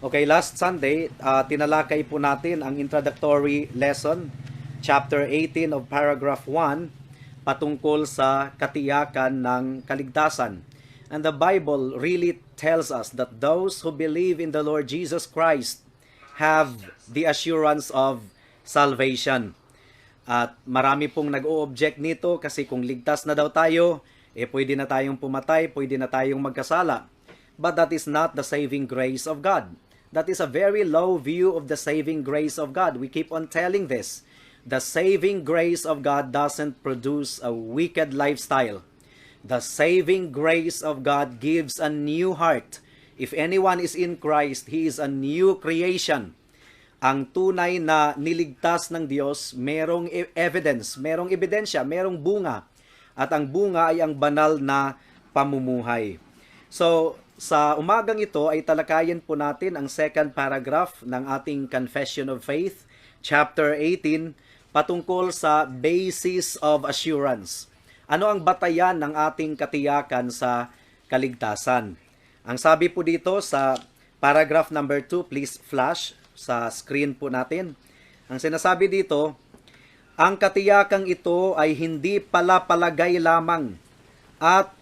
Okay, last Sunday, tinalakay po natin ang introductory lesson, chapter 18 of paragraph 1, patungkol sa katiyakan ng kaligtasan. And the Bible really tells us that those who believe in the Lord Jesus Christ have the assurance of salvation. At marami pong nag-o-object nito kasi kung ligtas na daw tayo, eh pwede na tayong pumatay, pwede na tayong magkasala. But that is not the saving grace of God. That is a very low view of the saving grace of God. We keep on telling this. The saving grace of God doesn't produce a wicked lifestyle. The saving grace of God gives a new heart. If anyone is in Christ, he is a new creation. Ang tunay na niligtas ng Diyos, merong evidence, merong ebidensya, merong bunga. At ang bunga ay ang banal na pamumuhay. So, sa umagang ito ay talakayin po natin ang second paragraph ng ating Confession of Faith, chapter 18, patungkol sa basis of assurance. Ano ang batayan ng ating katiyakan sa kaligtasan? Ang sabi po dito sa paragraph number 2, please flash sa screen po natin. Ang sinasabi dito, ang katiyakang ito ay hindi pala-palagay lamang at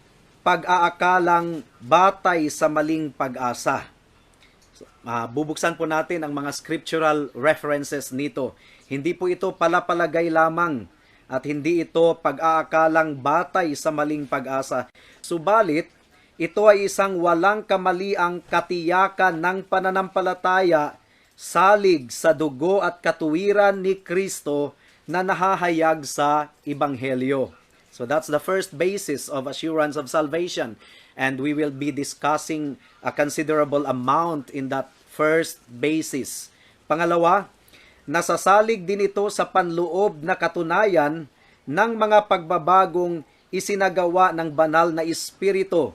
pag-aakalang batay sa maling pag-asa. So, bubuksan po natin ang mga scriptural references nito. Hindi po ito palapalagay lamang at hindi ito pag-aakalang batay sa maling pag-asa. Subalit, ito ay isang walang kamaliang katiyakan ng pananampalataya salig sa dugo at katuwiran ni Kristo na nahahayag sa Ebanghelyo. So that's the first basis of assurance of salvation. And we will be discussing a considerable amount in that first basis. Pangalawa, nasasalig din ito sa panloob na katunayan ng mga pagbabagong isinagawa ng banal na espiritu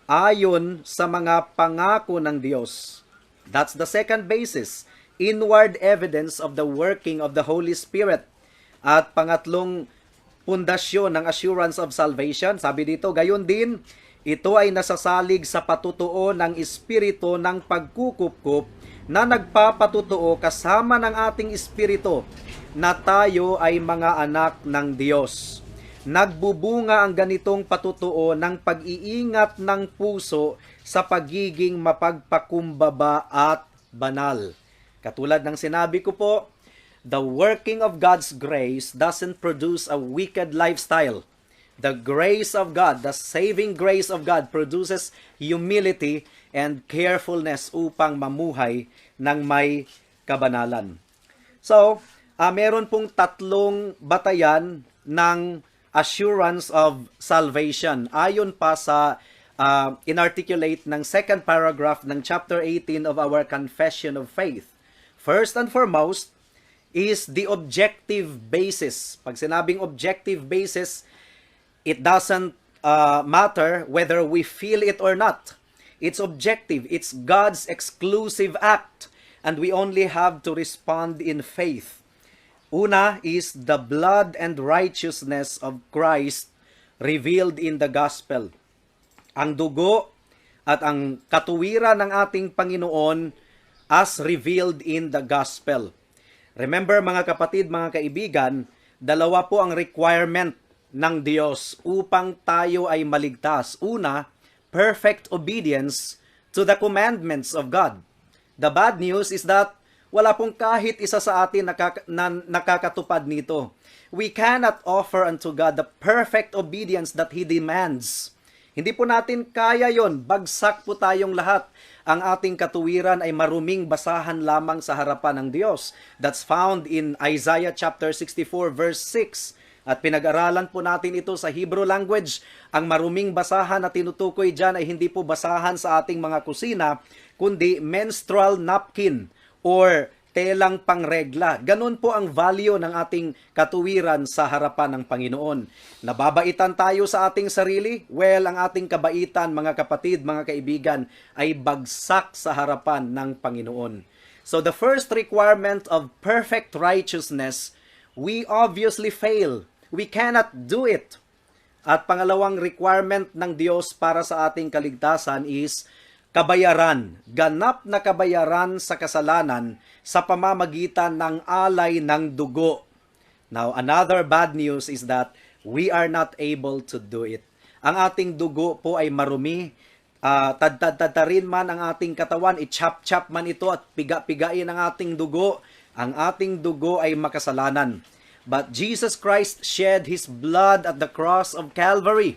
ayon sa mga pangako ng Diyos. That's the second basis, inward evidence of the working of the Holy Spirit. At pangatlong pundasyon ng assurance of salvation, sabi dito, gayon din, ito ay nasasalig sa patutuo ng espiritu ng pagkukupkop na nagpapatutuo kasama ng ating espiritu na tayo ay mga anak ng Diyos. Nagbubunga ang ganitong patutuo ng pag-iingat ng puso sa pagiging mapagpakumbaba at banal. Katulad ng sinabi ko po, the working of God's grace doesn't produce a wicked lifestyle. The grace of God, the saving grace of God, produces humility and carefulness upang mamuhay ng may kabanalan. So, meron pong tatlong batayan ng assurance of salvation ayon pa sa inarticulate ng second paragraph ng chapter 18 of our Confession of Faith. First and foremost is the objective basis. Pag sinabing objective basis, it doesn't matter whether we feel it or not. It's objective. It's God's exclusive act. And we only have to respond in faith. Una is the blood and righteousness of Christ revealed in the gospel. Ang dugo at ang katuwiran ng ating Panginoon as revealed in the gospel. Remember, mga kapatid, mga kaibigan, dalawa po ang requirement ng Diyos upang tayo ay maligtas. Una, perfect obedience to the commandments of God. The bad news is that wala pong kahit isa sa atin na nakakatupad nito. We cannot offer unto God the perfect obedience that He demands. Hindi po natin kaya yon. Bagsak po tayong lahat. Ang ating katuwiran ay maruming basahan lamang sa harapan ng Diyos. That's found in Isaiah chapter 64 verse 6. At pinag-aralan po natin ito sa Hebrew language. Ang maruming basahan na tinutukoy dyan ay hindi po basahan sa ating mga kusina, kundi menstrual napkin or telang pangregla. Ganun po ang value ng ating katuwiran sa harapan ng Panginoon. Nababaitan tayo sa ating sarili? Well, ang ating kabaitan, mga kapatid, mga kaibigan, ay bagsak sa harapan ng Panginoon. So the first requirement of perfect righteousness, we obviously fail. We cannot do it. At pangalawang requirement ng Diyos para sa ating kaligtasan is Kabayaran, ganap na kabayaran sa kasalanan sa pamamagitan ng alay ng dugo. Now, another bad news is that we are not able to do it. Ang ating dugo po ay marumi. Tadtad-tadtarin man ang ating katawan, i-chop-chop man ito at piga-pigain ang ating dugo, ang ating dugo ay makasalanan. But Jesus Christ shed His blood at the cross of Calvary.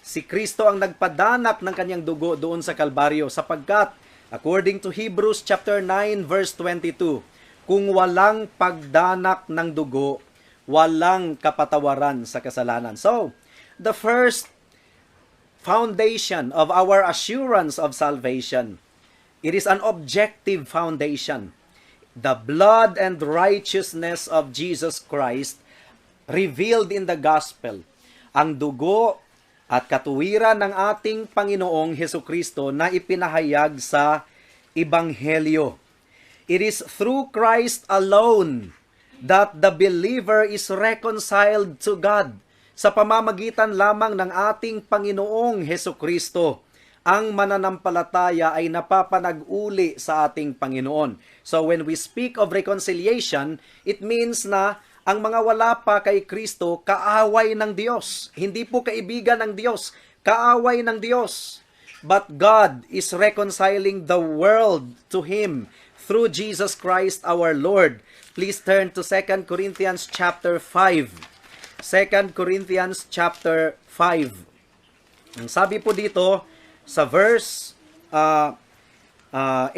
Si Kristo ang nagpadanak ng kanyang dugo doon sa Kalbaryo sapagkat, according to Hebrews chapter 9 verse 22, kung walang pagdanak ng dugo, walang kapatawaran sa kasalanan. So, the first foundation of our assurance of salvation, it is an objective foundation. The blood and righteousness of Jesus Christ revealed in the gospel. Ang dugo at katuwiran ng ating Panginoong Heso Kristo na ipinahayag sa Ebanghelyo. It is through Christ alone that the believer is reconciled to God. Sa pamamagitan lamang ng ating Panginoong Heso Kristo, ang mananampalataya ay napapanag-uli sa ating Panginoon. So when we speak of reconciliation, it means na ang mga wala pa kay Kristo, kaaway ng Diyos. Hindi po kaibigan ng Diyos, kaaway ng Diyos. But God is reconciling the world to Him through Jesus Christ our Lord. Please turn to 2 Corinthians chapter 5. 2 Corinthians chapter 5. Ang sabi po dito sa verse 18.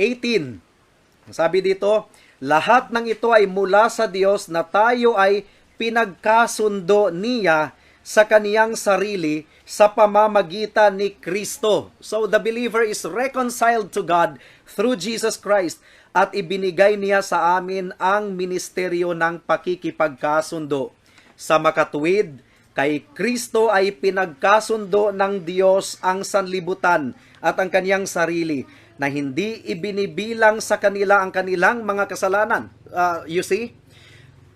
Ang sabi dito, "Lahat ng ito ay mula sa Diyos na tayo ay pinagkasundo niya sa kaniyang sarili sa pamamagitan ni Kristo." So the believer is reconciled to God through Jesus Christ at ibinigay niya sa amin ang ministeryo ng pakikipagkasundo. Sa makatuwid, kay Kristo ay pinagkasundo ng Diyos ang sanlibutan at ang kaniyang sarili na hindi ibinibilang sa kanila ang kanilang mga kasalanan. You see?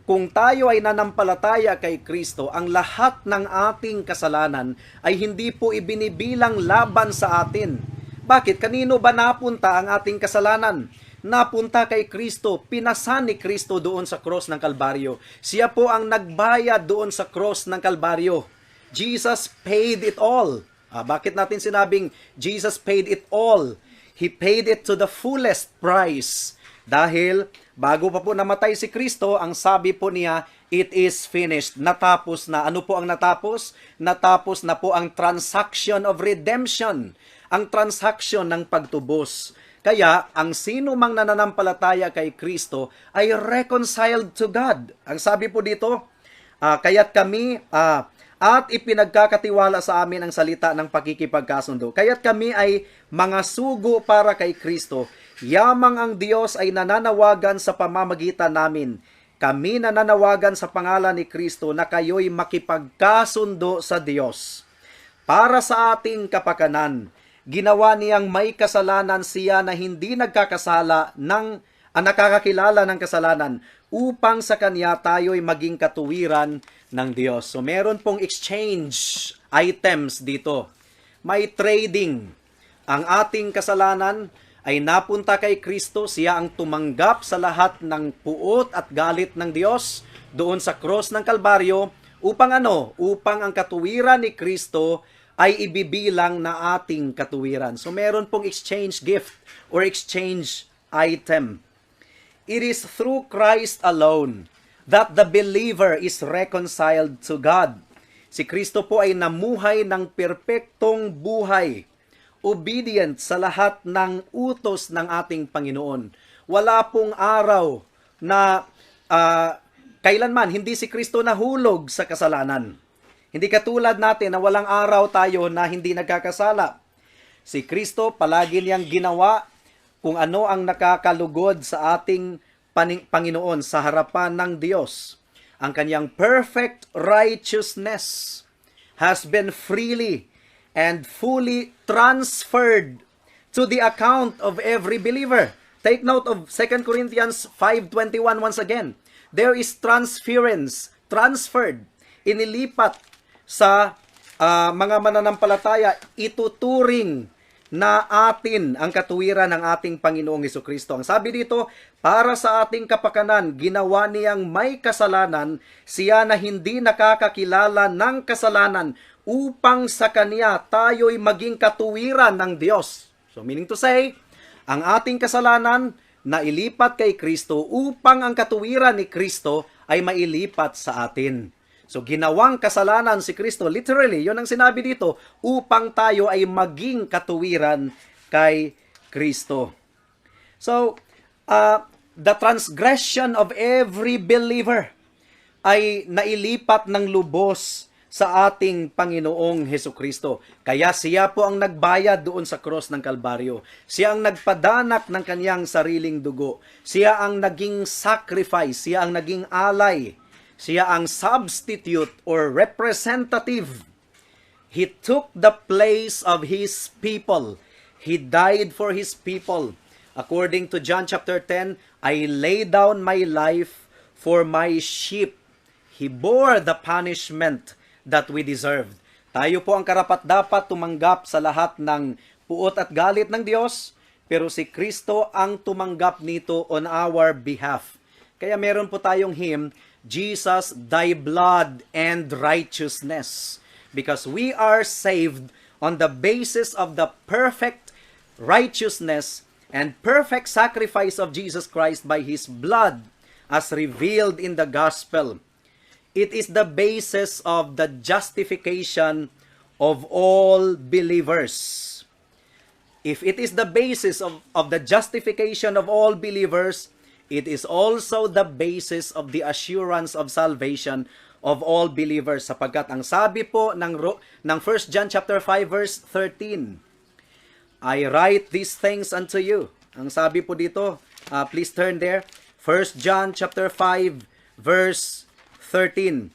Kung tayo ay nanampalataya kay Kristo, ang lahat ng ating kasalanan ay hindi po ibinibilang laban sa atin. Bakit? Kanino ba napunta ang ating kasalanan? Napunta kay Kristo. Pinasan ni Kristo doon sa cross ng Kalbaryo. Siya po ang nagbayad doon sa cross ng Kalbaryo. Jesus paid it all. Bakit natin sinabing Jesus paid it all? He paid it to the fullest price. Dahil bago pa po namatay si Kristo, ang sabi po niya, "It is finished." Natapos na. Ano po ang natapos? Natapos na po ang transaction of redemption. Ang transaction ng pagtubos. Kaya, ang sino mang nananampalataya kay Kristo ay reconciled to God. Ang sabi po dito, "Kaya't kami, at ipinagkakatiwala sa amin ang salita ng pakikipagkasundo. Kaya't kami ay mga sugo para kay Kristo. Yamang ang Diyos ay nananawagan sa pamamagitan namin. Kami nananawagan sa pangalan ni Kristo na kayo'y makipagkasundo sa Diyos. Para sa ating kapakanan, ginawa niyang may kasalanan siya na hindi nagkakasala ng ang nakakakilala ng kasalanan upang sa kanya tayo'y maging katuwiran ng Diyos." So meron pong exchange items dito. May trading. Ang ating kasalanan ay napunta kay Kristo. Siya ang tumanggap sa lahat ng puot at galit ng Diyos doon sa cross ng Kalbaryo upang ano? Upang ang katuwiran ni Kristo ay ibibilang na ating katuwiran. So meron pong exchange gift or exchange item. It is through Christ alone that the believer is reconciled to God. Si Kristo po ay namuhay ng perpektong buhay, obedient sa lahat ng utos ng ating Panginoon. Wala pong araw na kailanman hindi si Kristo nahulog sa kasalanan. Hindi katulad natin na walang araw tayo na hindi nagkakasala. Si Kristo, palagi niyang ginawa kung ano ang nakakalugod sa ating Panginoon sa harapan ng Diyos. Ang kanyang perfect righteousness has been freely and fully transferred to the account of every believer. Take note of 2 Corinthians 5:21 once again. There is transference, transferred, inilipat sa mga mananampalataya, ituturing na atin ang katuwiran ng ating Panginoong Kristo. Ang sabi dito, para sa ating kapakanan, ginawa niyang may kasalanan, siya na hindi nakakakilala ng kasalanan, upang sa kanya tayo'y maging katuwiran ng Diyos. So meaning to say, ang ating kasalanan na ilipat kay Kristo upang ang katuwiran ni Kristo ay mailipat sa atin. So ginawang kasalanan si Kristo, literally, yun ang sinabi dito, upang tayo ay maging katuwiran kay Kristo. So, the transgression of every believer ay nailipat ng lubos sa ating Panginoong Heso Kristo. Kaya siya po ang nagbayad doon sa cross ng Kalbaryo. Siya ang nagpadanak ng kanyang sariling dugo. Siya ang naging sacrifice. Siya ang naging alay. Siya ang substitute or representative. He took the place of his people. He died for his people. According to John chapter 10, "I lay down my life for my sheep." He bore the punishment that we deserved. Tayo po ang karapat-dapat tumanggap sa lahat ng puot at galit ng Diyos, pero si Kristo ang tumanggap nito on our behalf. Kaya meron po tayong hymn, "Jesus, Thy Blood and Righteousness." Because we are saved on the basis of the perfect righteousness and perfect sacrifice of Jesus Christ by His blood as revealed in the gospel. It is the basis of the justification of all believers. If it is the basis of the justification of all believers, it is also the basis of the assurance of salvation of all believers, sapagkat ang sabi po ng 1 John chapter 5 verse 13, "I write these things unto you." Ang sabi po dito, please turn there. 1 John chapter 5 verse 13.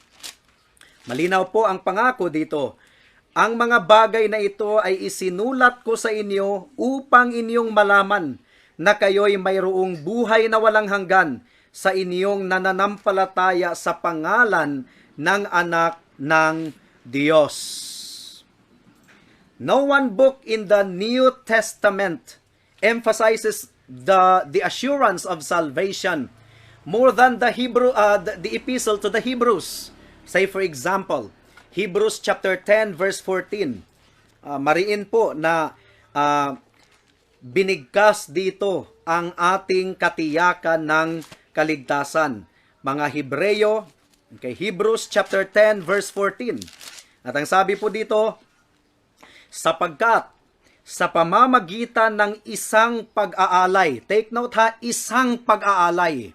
Malinaw po ang pangako dito. "Ang mga bagay na ito ay isinulat ko sa inyo upang inyong malaman na kayo'y mayroong buhay na walang hanggan sa inyong nananampalataya sa pangalan ng Anak ng Diyos." No one book in the New Testament emphasizes the assurance of salvation more than the epistle to the Hebrews. Say, for example, Hebrews chapter 10 verse 14. Mariin po na binigkas dito ang ating katiyakan ng kaligtasan. Mga Hebreo, okay, Hebrews chapter 10 verse 14. At ang sabi po dito, "Sapagkat sa pamamagitan ng isang pag-aalay," take note ha, isang pag-aalay.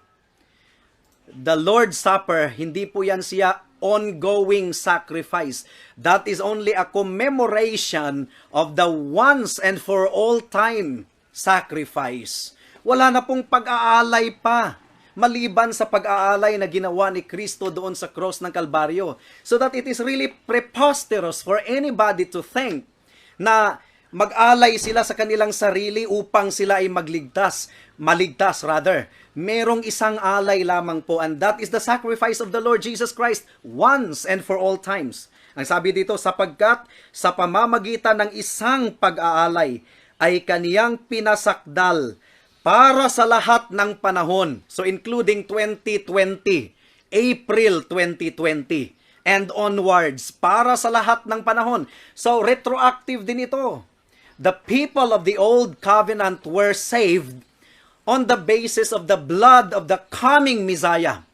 The Lord's Supper, hindi po yan siya ongoing sacrifice. That is only a commemoration of the once and for all time sacrifice. Wala na pong pag-aalay pa maliban sa pag-aalay na ginawa ni Kristo doon sa cross ng Kalbaryo. So that it is really preposterous for anybody to think na mag-alay sila sa kanilang sarili upang sila ay magligtas, maligtas rather. Merong isang alay lamang po, and that is the sacrifice of the Lord Jesus Christ once and for all times. Ang sabi dito, "Sapagkat sa pamamagitan ng isang pag-aalay ay kaniyang pinasakdal para sa lahat ng panahon." So including 2020, April 2020 and onwards, para sa lahat ng panahon. So retroactive din ito. The people of the old covenant were saved on the basis of the blood of the coming Messiah.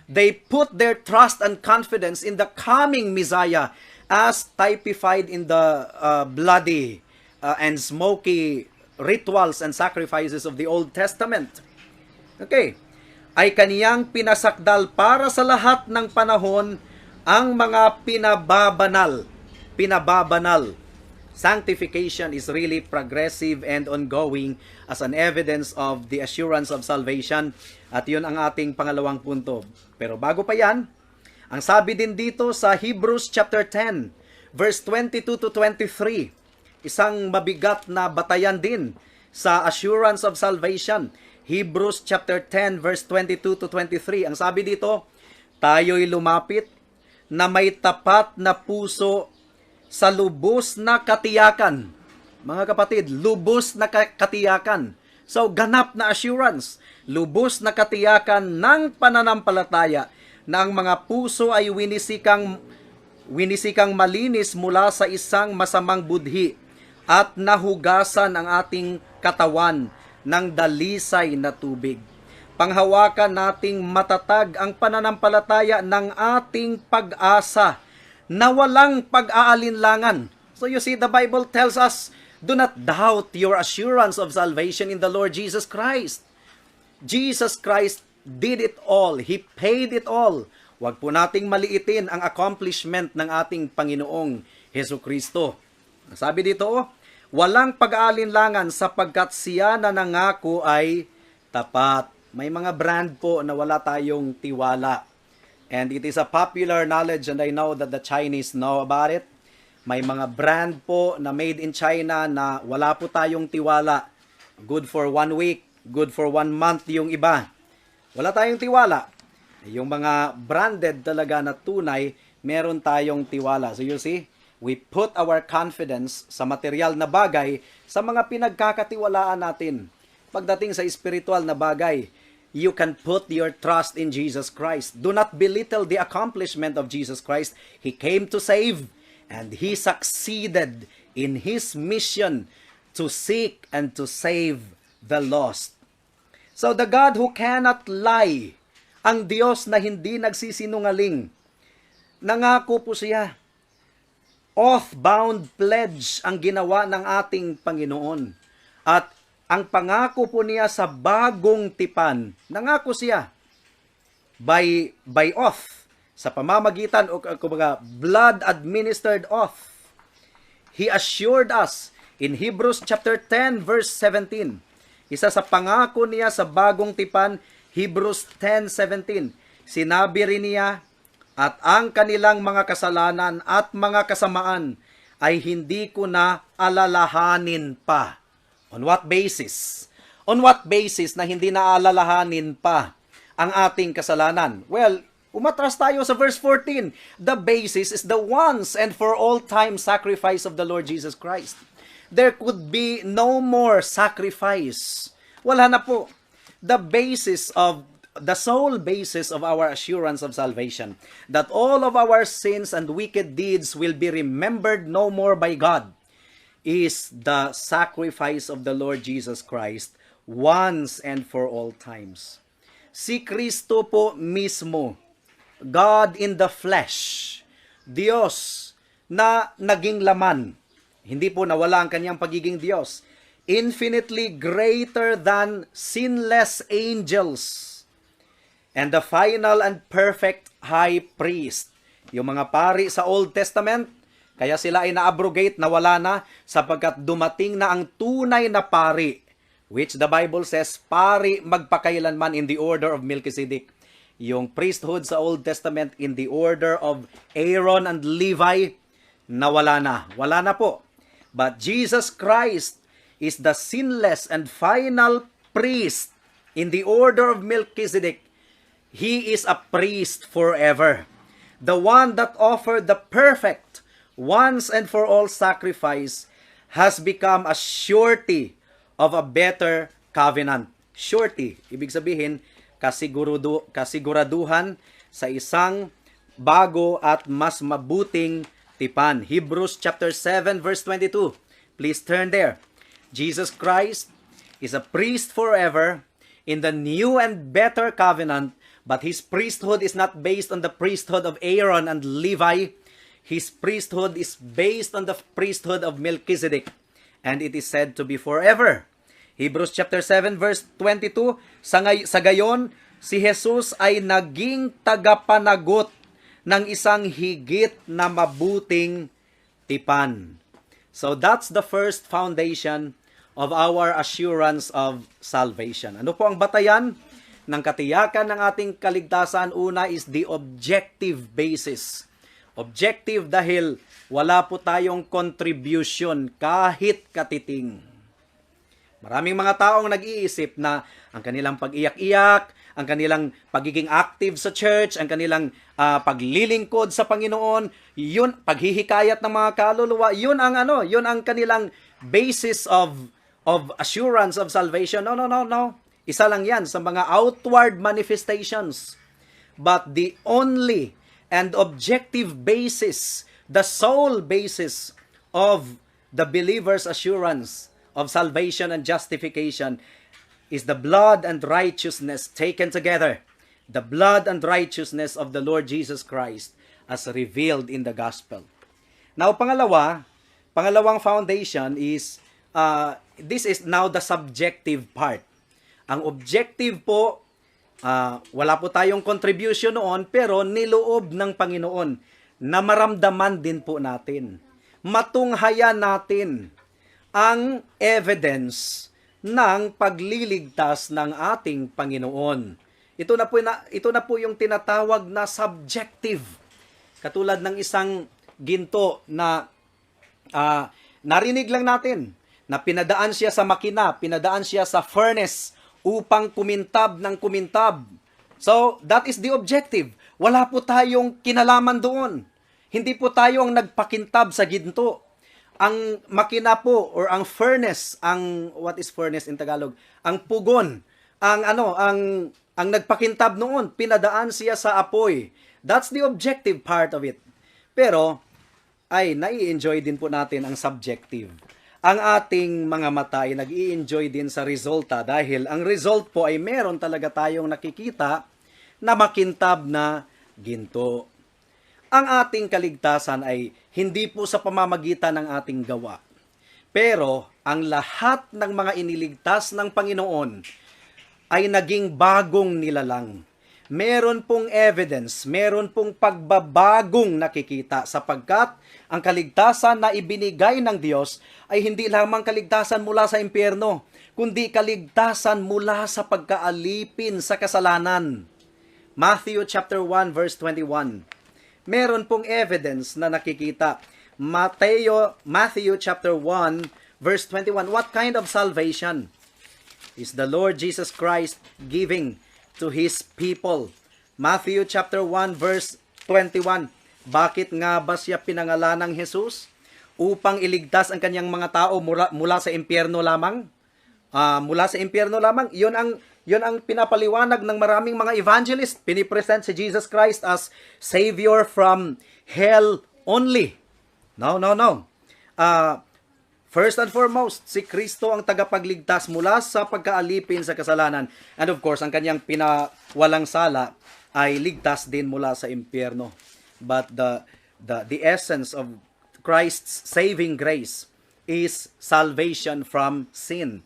They put their trust and confidence in the coming Messiah as typified in the bloody and smoky rituals and sacrifices of the Old Testament. Okay. "Ay kaniyang pinasakdal para sa lahat ng panahon ang mga pinababanal." Pinababanal. Sanctification is really progressive and ongoing as an evidence of the assurance of salvation. At yun ang ating pangalawang punto. Pero bago pa yan, ang sabi din dito sa Hebrews chapter 10, verse 22 to 23, isang mabigat na batayan din sa assurance of salvation. Hebrews chapter 10 verse 22 to 23. Ang sabi dito, "Tayo'y lumapit na may tapat na puso sa lubos na katiyakan." Mga kapatid, lubos na katiyakan. So, ganap na assurance. Lubos na katiyakan ng pananampalataya na ang mga puso ay winisikang malinis mula sa isang masamang budhi at nahugasan ang ating katawan ng dalisay na tubig. Panghawakan nating matatag ang pananampalataya ng ating pag-asa na walang pag-aalinlangan. So you see, the Bible tells us, do not doubt your assurance of salvation in the Lord Jesus Christ. Jesus Christ did it all. He paid it all. Huwag po nating maliitin ang accomplishment ng ating Panginoong Heso Kristo. Sabi dito, oh, walang pag-aalinlangan sapagkat siya na nangako ay tapat. May mga brand po na wala tayong tiwala. And it is a popular knowledge and I know that the Chinese know about it. May mga brand po na made in China na wala po tayong tiwala. Good for one week, good for one month yung iba. Wala tayong tiwala. Yung mga branded talaga na tunay, meron tayong tiwala. So you see, we put our confidence sa material na bagay, sa mga pinagkakatiwalaan natin. Pagdating sa spiritual na bagay, you can put your trust in Jesus Christ. Do not belittle the accomplishment of Jesus Christ. He came to save and He succeeded in His mission to seek and to save the lost. So the God who cannot lie, ang Diyos na hindi nagsisinungaling, nangako po siya. Oath-bound pledge ang ginawa ng ating Panginoon. At ang pangako po niya sa bagong tipan, nangako siya by oath, sa pamamagitan o kumbaga blood administered oath. He assured us in Hebrews chapter 10 verse 17. Isa sa pangako niya sa bagong tipan, Hebrews 10:17. Sinabi rin niya, "At ang kanilang mga kasalanan at mga kasamaan ay hindi ko na alalahanin pa." On what basis? On what basis na hindi na alalahanin pa ang ating kasalanan? Well, umatras tayo sa verse 14. The basis is the once and for all time sacrifice of the Lord Jesus Christ. There could be no more sacrifice. Wala na po. The sole basis of our assurance of salvation, that all of our sins and wicked deeds will be remembered no more by God, is the sacrifice of the Lord Jesus Christ once and for all times. Si Kristo po mismo, God in the flesh, Diyos na naging laman, hindi po nawala ang kanyang pagiging Diyos, infinitely greater than sinless angels, and the final and perfect high priest. Yung mga pari sa Old Testament, kaya sila ay na-abrogate, nawala na, sapagkat dumating na ang tunay na pari, which the Bible says, pari magpakailanman in the order of Melchizedek. Yung priesthood sa Old Testament in the order of Aaron and Levi, nawala na. Wala na po. But Jesus Christ is the sinless and final priest in the order of Melchizedek. He is a priest forever. The one that offered the perfect once and for all sacrifice has become a surety of a better covenant. Surety, ibig sabihin, kasiguraduhan sa isang bago at mas mabuting tipan. Hebrews chapter 7 verse 22. Please turn there. Jesus Christ is a priest forever in the new and better covenant, but his priesthood is not based on the priesthood of Aaron and Levi. His priesthood is based on the priesthood of Melchizedek, and it is said to be forever. Hebrews chapter 7 verse 22, sa gayon, si Jesus ay naging tagapanagot ng isang higit na mabuting tipan. So that's the first foundation of our assurance of salvation. Ano po ang batayan ng katiyakan ng ating kaligtasan? Una is the objective basis. Objective dahil wala po tayong contribution kahit katiting. Maraming mga taong nag-iisip na ang kanilang pag-iyak-iyak, ang kanilang pagiging active sa church, ang kanilang paglilingkod sa Panginoon, yun, paghihikayat ng mga kaluluwa, yun ang ano, yun ang kanilang basis of assurance of salvation. No. Isa lang yan sa mga outward manifestations. But the only and objective basis, the sole basis of the believer's assurance of salvation and justification is the blood and righteousness taken together. The blood and righteousness of the Lord Jesus Christ as revealed in the gospel. Now, pangalawang foundation is, this is now the subjective part. Ang objective po, wala po tayong contribution noon, pero niloob ng Panginoon na maramdaman din po natin. Matunghayan natin ang evidence ng pagliligtas ng ating Panginoon. Ito na po yung tinatawag na subjective. Katulad ng isang ginto na narinig lang natin na pinadaan siya sa makina, pinadaan siya sa furnace upang kumintab ng kumintab. So, that is the objective. Wala po tayong kinalaman doon. Hindi po tayo ang nagpakintab sa ginto. Ang makina po or ang furnace, ang, what is furnace in Tagalog? Ang pugon, ang ano, ang nagpakintab noon, pinadaan siya sa apoy. That's the objective part of it. Pero ay nai-enjoy din po natin ang subjective. Ang ating mga mata ay nag-i-enjoy din sa resulta dahil ang result po ay meron talaga tayong nakikita na makintab na ginto. Ang ating kaligtasan ay hindi po sa pamamagitan ng ating gawa. Pero ang lahat ng mga iniligtas ng Panginoon ay naging bagong nilalang. Meron pong evidence, meron pong pagbabagong nakikita sapagkat ang kaligtasan na ibinigay ng Diyos ay hindi lamang kaligtasan mula sa impyerno, kundi kaligtasan mula sa pagkaalipin sa kasalanan. Matthew chapter 1 verse 21. Meron pong evidence na nakikita. Matthew chapter 1 verse 21. What kind of salvation is the Lord Jesus Christ giving to His people? Matthew chapter 1 verse 21. Bakit nga ba siya pinangalan ng Jesus? Upang iligtas ang kanyang mga tao mula sa impyerno lamang? Mula sa impyerno lamang? Yon ang pinapaliwanag ng maraming mga evangelist. Pinipresent si Jesus Christ as savior from hell only. No. First and foremost, si Kristo ang tagapagligtas mula sa pagkaalipin sa kasalanan. And of course, ang kanyang pinawalang sala ay ligtas din mula sa impyerno. But the essence of Christ's saving grace is salvation from sin.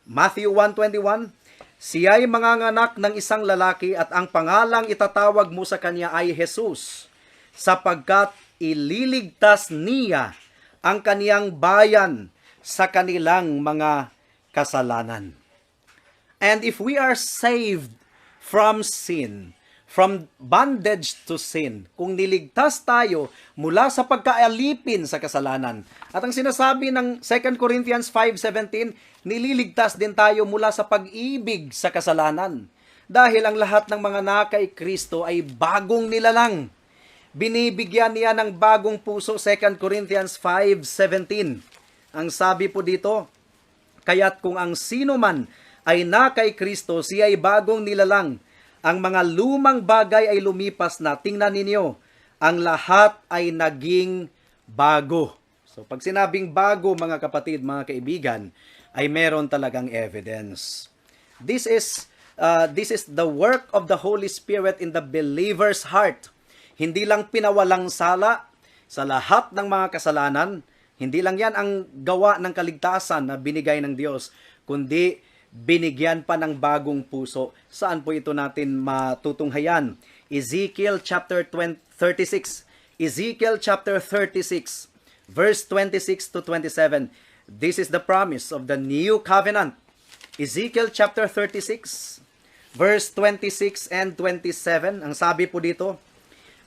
Matthew 1:21, "Siya'y manganganak ng isang lalaki at ang pangalang itatawag mo sa kanya ay Jesus, sapagkat ililigtas niya ang kaniyang bayan sa kanilang mga kasalanan." And if we are saved from sin, from bondage to sin, kung niligtas tayo mula sa pagkaalipin sa kasalanan. At ang sinasabi ng 2 Corinthians 5:17, nililigtas din tayo mula sa pag-ibig sa kasalanan. Dahil ang lahat ng mga nakay Kristo ay bagong nilalang. Binibigyan niya ng bagong puso, 2 Corinthians 5:17. Ang sabi po dito, "Kaya't kung ang sino man ay na kay Kristo, siya ay bagong nilalang. Ang mga lumang bagay ay lumipas na. Tingnan ninyo, ang lahat ay naging bago." So pag sinabing bago, mga kapatid, mga kaibigan, ay meron talagang evidence. This is the work of the Holy Spirit in the believer's heart. Hindi lang pinawalang sala sa lahat ng mga kasalanan, hindi lang yan ang gawa ng kaligtasan na binigay ng Diyos, kundi binigyan pa ng bagong puso. Saan po ito natin matutunghayan? Ezekiel chapter 20, 36. Ezekiel chapter 36, verse 26 to 27. This is the promise of the new covenant. Ezekiel chapter 36, verse 26 and 27. Ang sabi po dito,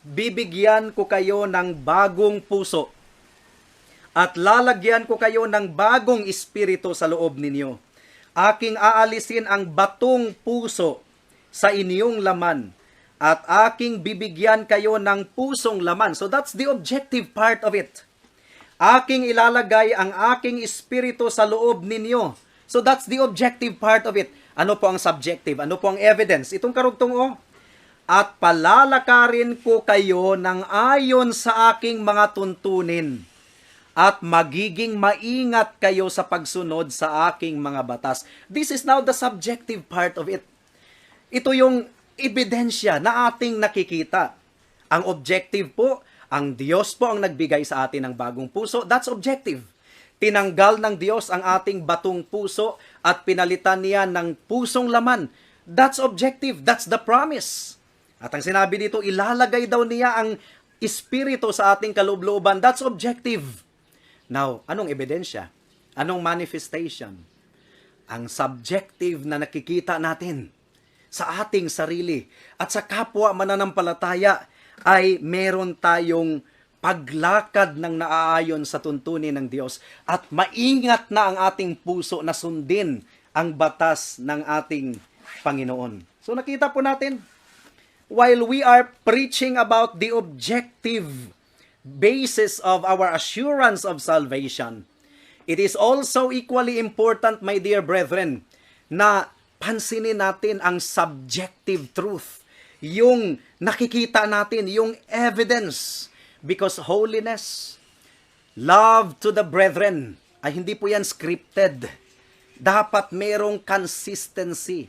"Bibigyan ko kayo ng bagong puso at lalagyan ko kayo ng bagong espiritu sa loob ninyo. Aking aalisin ang batong puso sa inyong laman at aking bibigyan kayo ng pusong laman." So that's the objective part of it. Aking ilalagay ang aking espiritu sa loob ninyo. So that's the objective part of it. Ano po ang subjective? Ano po ang evidence? Itong karugtong, oh. "At palalakarin ko kayo ng ayon sa aking mga tuntunin at magiging maingat kayo sa pagsunod sa aking mga batas." This is now the subjective part of it. Ito yung ebidensya na ating nakikita. Ang objective po, ang Diyos po ang nagbigay sa atin ng bagong puso. That's objective. Tinanggal ng Diyos ang ating batong puso at pinalitan niya ng pusong laman. That's objective. That's the promise. At ang sinabi dito, ilalagay daw niya ang espiritu sa ating kaloob-looban. That's objective. Now, anong ebidensya? Anong manifestation? Ang subjective na nakikita natin sa ating sarili at sa kapwa mananampalataya ay meron tayong paglakad ng naaayon sa tuntunin ng Diyos at maingat na ang ating puso na sundin ang batas ng ating Panginoon. So nakita po natin, while we are preaching about the objective basis of our assurance of salvation, it is also equally important, my dear brethren, na pansinin natin ang subjective truth. Yung nakikita natin, yung evidence. Because holiness, love to the brethren, ay hindi po yan scripted. Dapat merong consistency.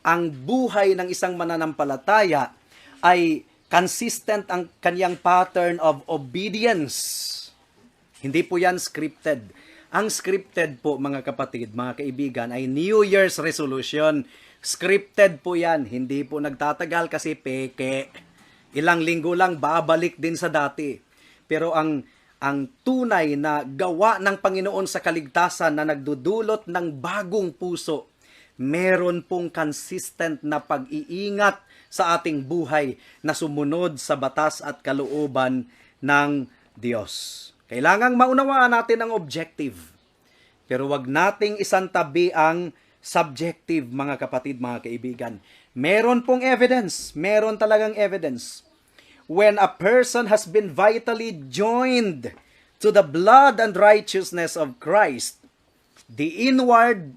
Ang buhay ng isang mananampalataya ay consistent ang kanyang pattern of obedience. Hindi po yan scripted. Ang scripted po, mga kapatid, mga kaibigan, ay New Year's resolution. Scripted po yan. Hindi po nagtatagal kasi peke. Ilang linggo lang, babalik din sa dati. Pero ang tunay na gawa ng Panginoon sa kaligtasan na nagdudulot ng bagong puso, meron pong consistent na pag-iingat sa ating buhay na sumunod sa batas at kalooban ng Diyos. Kailangang maunawaan natin ang objective. Pero wag nating isantabi ang subjective, mga kapatid, mga kaibigan. Meron pong evidence. Meron talagang evidence. When a person has been vitally joined to the blood and righteousness of Christ, the inward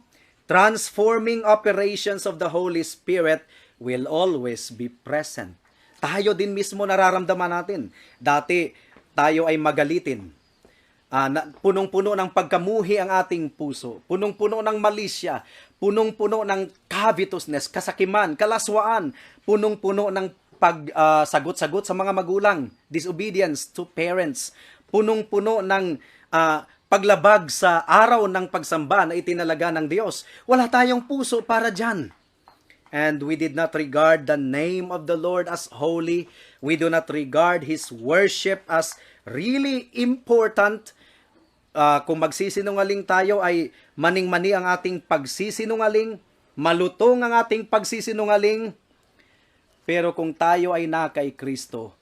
transforming operations of the Holy Spirit will always be present. Tayo din mismo, nararamdaman natin. Dati, tayo ay magalitin. Punong-puno ng pagkamuhi ang ating puso, punong-puno ng malisya, punong-puno ng covetousness, kasakiman, kalaswaan, punong-puno ng pagsagot-sagot sa mga magulang, disobedience to parents, punong-puno ng paglabag sa araw ng pagsamba na itinalaga ng Diyos. Wala tayong puso para dyan. And we did not regard the name of the Lord as holy. We do not regard His worship as really important. Kung magsisinungaling tayo ay maning-mani ang ating pagsisinungaling, malutong ang ating pagsisinungaling. Pero kung tayo ay na kay Kristo,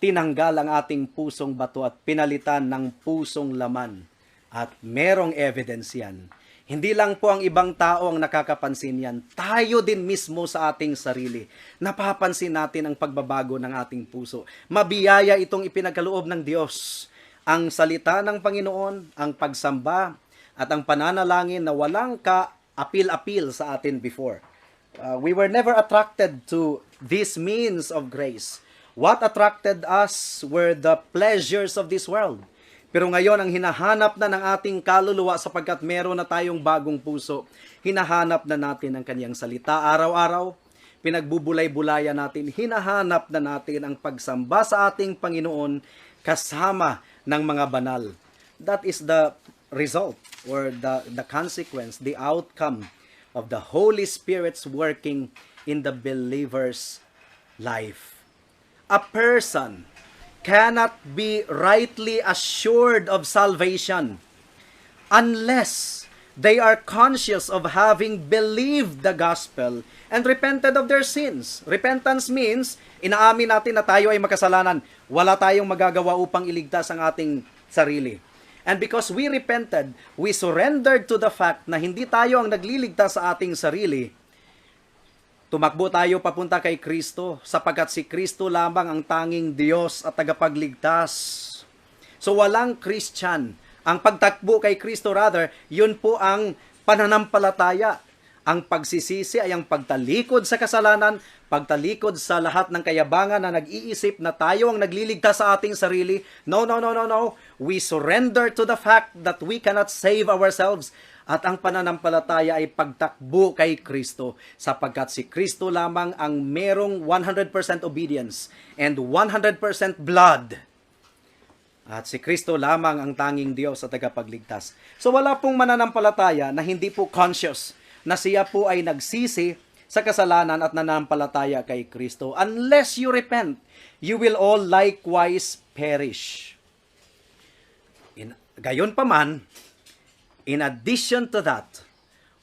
tinanggal ang ating pusong bato at pinalitan ng pusong laman. At merong evidence yan. Hindi lang po ang ibang tao ang nakakapansin yan. Tayo din mismo sa ating sarili. Napapansin natin ang pagbabago ng ating puso. Mabiyaya itong ipinagkaloob ng Diyos. Ang salita ng Panginoon, ang pagsamba, at ang pananalangin na walang ka-apil-apil sa atin before. We were never attracted to this means of grace. What attracted us were the pleasures of this world. Pero ngayon, ang hinahanap na ng ating kaluluwa sapagkat meron na tayong bagong puso, hinahanap na natin ang kanyang salita araw-araw, pinagbubulay-bulayan natin, hinahanap na natin ang pagsamba sa ating Panginoon kasama ng mga banal. That is the result or the consequence, the outcome of the Holy Spirit's working in the believer's life. A person cannot be rightly assured of salvation unless they are conscious of having believed the gospel and repented of their sins. Repentance means, inaamin natin na tayo ay makasalanan. Wala tayong magagawa upang iligtas ang ating sarili. And because we repented, we surrendered to the fact na hindi tayo ang nagliligtas sa ating sarili. Tumakbo tayo papunta kay Kristo sapagkat si Kristo lamang ang tanging Diyos at tagapagligtas. So walang Christian. Ang pagtakbo kay Kristo rather, yun po ang pananampalataya. Ang pagsisisi ay ang pagtalikod sa kasalanan, pagtalikod sa lahat ng kayabangan na nag-iisip na tayo ang nagliligtas sa ating sarili. No, no, no, no, no. We surrender to the fact that we cannot save ourselves. At ang pananampalataya ay pagtakbo kay Kristo sapagkat si Kristo lamang ang merong 100% obedience and 100% blood. At si Kristo lamang ang tanging Diyos at tagapagligtas. So wala pong mananampalataya na hindi po conscious na siya po ay nagsisi sa kasalanan at nanampalataya kay Kristo. Unless you repent, you will all likewise perish. Gayon pa man, in addition to that,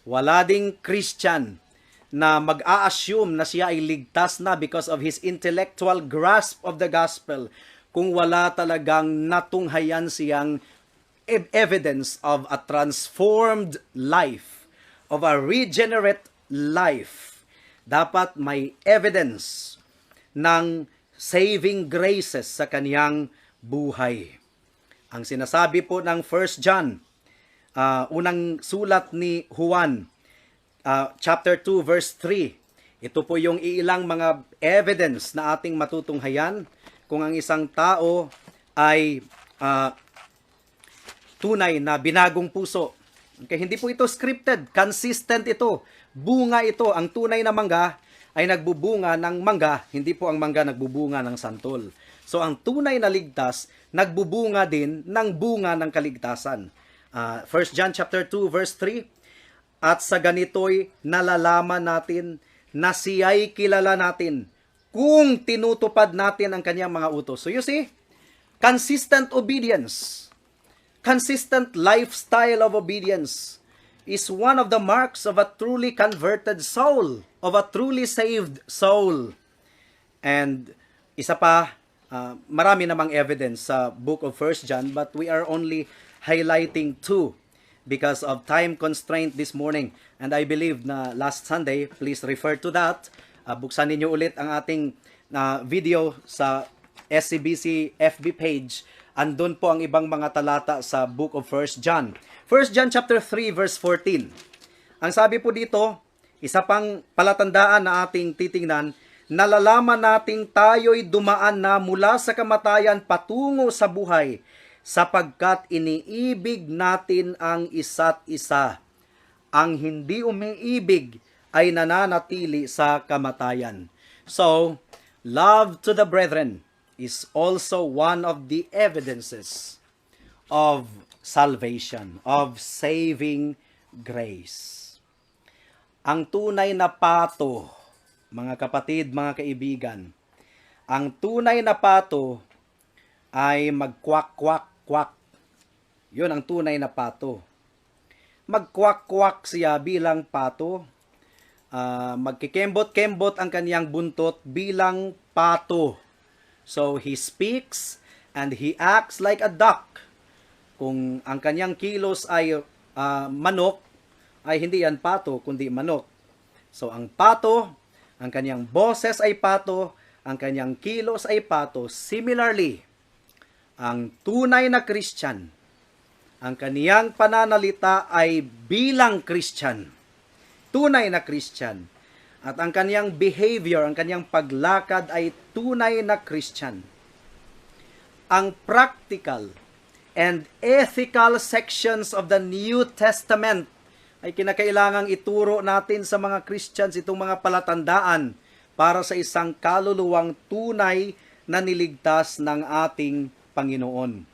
wala ding Christian na mag-a-assume na siya ay ligtas na because of his intellectual grasp of the gospel kung wala talagang natunghayan siyang evidence of a transformed life, of a regenerate life. Dapat may evidence ng saving graces sa kaniyang buhay. Ang sinasabi po ng 1 John, unang sulat ni Juan, chapter 2 verse 3. Ito po yung iilang mga evidence na ating matutunghayan kung ang isang tao ay tunay na binagong puso. Okay, hindi po ito scripted, consistent ito. Bunga ito, ang tunay na mangga ay nagbubunga ng mangga, hindi po ang mangga nagbubunga ng santol. So ang tunay na ligtas, nagbubunga din ng bunga ng kaligtasan. 1 John chapter 2 verse 3, "At sa ganito'y nalalaman natin na siya'y kilala natin kung tinutupad natin ang kanyang mga utos." So you see, consistent obedience, consistent lifestyle of obedience is one of the marks of a truly converted soul, of a truly saved soul. And isa pa, marami namang evidence sa book of 1 John, but we are only highlighting two because of time constraint this morning. And I believe na last Sunday, please refer to that. Buksan ninyo ulit ang ating video sa SCBC FB page. Andun po ang ibang mga talata sa book of 1 John. 1 John chapter 3 verse 14. Ang sabi po dito, isa pang palatandaan na ating titingnan, "Nalalaman nating tayo'y dumaan na mula sa kamatayan patungo sa buhay sapagkat iniibig natin ang isa't isa. Ang hindi umiibig ay nananatili sa kamatayan." So, love to the brethren is also one of the evidences of salvation, of saving grace. Ang tunay na pato, mga kapatid, mga kaibigan, ang tunay na pato ay magkwak-kwak-kwak. Yun ang tunay na pato. Magkwak-kwak siya bilang pato. Magkikembot-kembot ang kaniyang buntot bilang pato. So he speaks and he acts like a duck. Kung ang kanyang kilos ay manok, ay hindi yan pato, kundi manok. So ang pato, ang kanyang boses ay pato, ang kanyang kilos ay pato. Similarly, ang tunay na Christian, ang kaniyang pananalita ay bilang Christian. Tunay na Christian. At ang kaniyang behavior, ang kaniyang paglakad ay tunay na Christian. Ang practical and ethical sections of the New Testament ay kinakailangang ituro natin sa mga Christians itong mga palatandaan para sa isang kaluluwang tunay na niligtas ng ating Panginoon.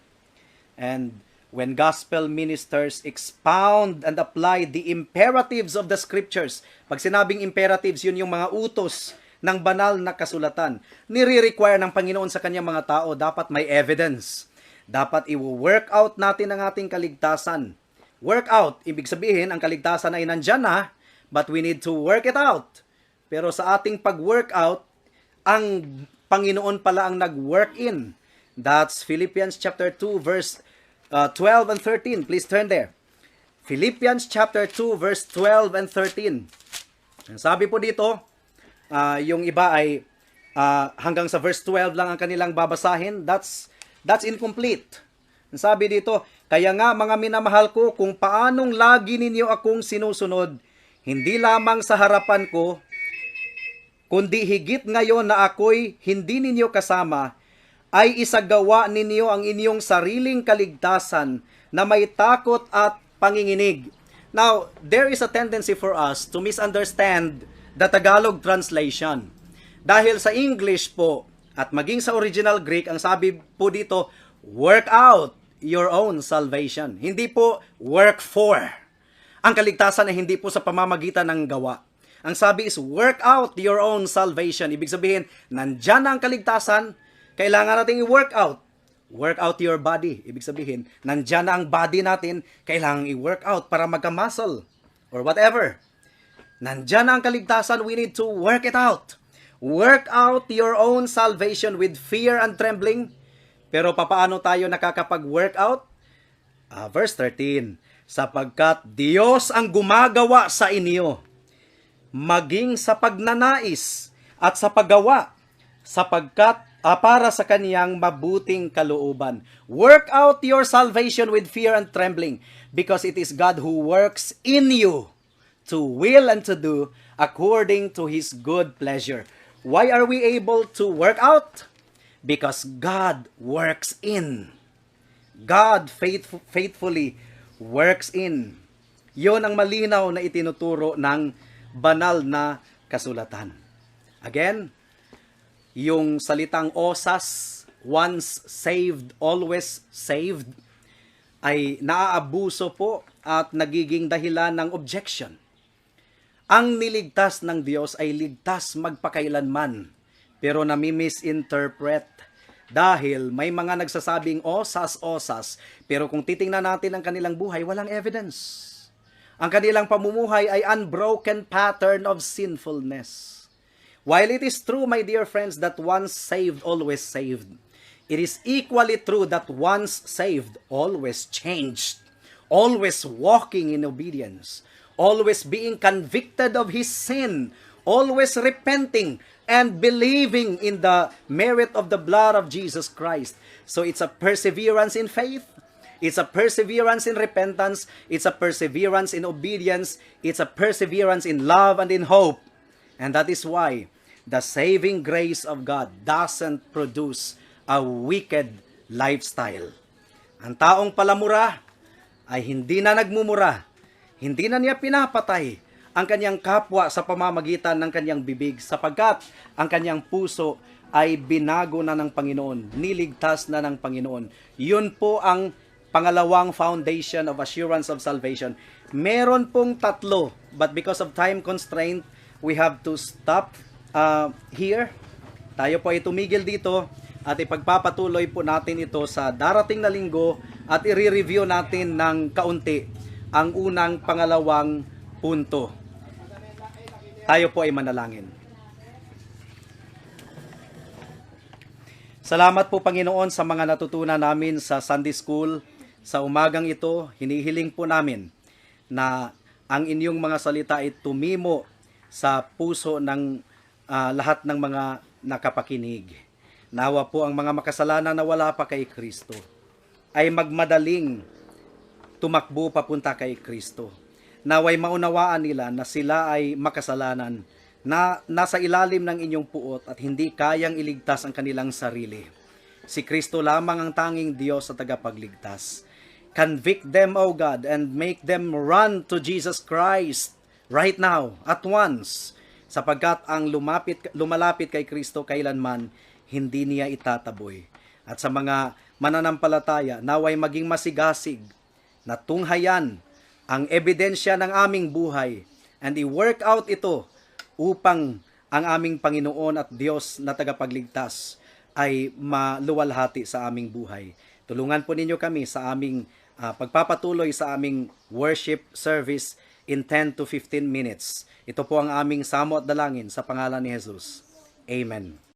And when gospel ministers expound and apply the imperatives of the scriptures, pag sinabing imperatives, yun yung mga utos ng banal na kasulatan. Nire-require ng Panginoon sa kanyang mga tao, dapat may evidence. Dapat i-work out natin ang ating kaligtasan. Work out, ibig sabihin, ang kaligtasan ay nandyan na, but we need to work it out. Pero sa ating pag-work out, ang Panginoon pala ang nag-work in. That's Philippians chapter 2 verse 12 and 13. Please turn there. Philippians chapter 2 verse 12 and 13. Ang sabi po dito, yung iba ay hanggang sa verse 12 lang ang kanilang babasahin. That's incomplete. Ang sabi dito, "Kaya nga, mga minamahal ko, kung paanong lagi ninyo akong sinusunod, hindi lamang sa harapan ko, kundi higit ngayon na ako'y hindi ninyo kasama, ay isagawa ninyo ang inyong sariling kaligtasan na may takot at panginginig." Now, there is a tendency for us to misunderstand the Tagalog translation. Dahil sa English po, at maging sa original Greek, ang sabi po dito, "Work out your own salvation." Hindi po "work for." Ang kaligtasan ay hindi po sa pamamagitan ng gawa. Ang sabi is "work out your own salvation." Ibig sabihin, nandyan na ang kaligtasan, kailangan nating i-work out. Work out your body. Ibig sabihin, nandyan na ang body natin, kailangan i-work out para magka-muscle or whatever. Nandyan na ang kaligtasan, we need to work it out. Work out your own salvation with fear and trembling. Pero papaano tayo nakakapag-work out? Verse 13, "Sapagkat Diyos ang gumagawa sa inyo, maging sa pagnanais at sa paggawa, sapagkat para sa kaniyang mabuting kalooban." Work out your salvation with fear and trembling, because it is God who works in you to will and to do according to His good pleasure. Why are we able to work out? Because God works in. God faithfully works in. Yon ang malinaw na itinuturo ng banal na kasulatan. Again, yung salitang osas, once saved, always saved, ay naaabuso po at nagiging dahilan ng objection. Ang niligtas ng Diyos ay ligtas magpakailanman, pero nami-misinterpret dahil may mga nagsasabing osas-osas, pero kung titingnan natin ang kanilang buhay, walang evidence. Ang kanilang pamumuhay ay unbroken pattern of sinfulness. While it is true, my dear friends, that once saved, always saved, it is equally true that once saved, always changed, always walking in obedience, always being convicted of his sin, always repenting and believing in the merit of the blood of Jesus Christ. So it's a perseverance in faith. It's a perseverance in repentance. It's a perseverance in obedience. It's a perseverance in love and in hope. And that is why the saving grace of God doesn't produce a wicked lifestyle. Ang taong palamura ay hindi na nagmumura. Hindi na niya pinapatay ang kanyang kapwa sa pamamagitan ng kanyang bibig sapagkat ang kanyang puso ay binago na ng Panginoon, niligtas na ng Panginoon. Yun po ang pangalawang foundation of assurance of salvation. Meron pong tatlo, but because of time constraint, we have to stop here. Tayo po ay tumigil dito at ipagpapatuloy po natin ito sa darating na linggo at i-review natin ng kaunti ang unang, pangalawang punto. Tayo po ay manalangin. Salamat po, Panginoon, sa mga natutunan namin sa Sunday School. Sa umagang ito, hinihiling po namin na ang inyong mga salita ay tumimo sa puso ng lahat ng mga nakapakinig. Nawa po ang mga makasalanan na wala pa kay Kristo ay magmadaling tumakbo papunta kay Kristo. Naway maunawaan nila na sila ay makasalanan, na nasa ilalim ng inyong puot at hindi kayang iligtas ang kanilang sarili. Si Kristo lamang ang tanging Diyos at tagapagligtas. Convict them, O God, and make them run to Jesus Christ right now, at once. Sapagkat ang lumalapit kay Kristo kailanman, hindi niya itataboy. At sa mga mananampalataya, naway maging masigasig na tunghayan ang ebidensya ng aming buhay and i-work out ito upang ang aming Panginoon at Diyos na tagapagligtas ay maluwalhati sa aming buhay. Tulungan po ninyo kami sa aming pagpapatuloy sa aming worship service in 10 to 15 minutes. Ito po ang aming samo at dalangin sa pangalan ni Jesus. Amen.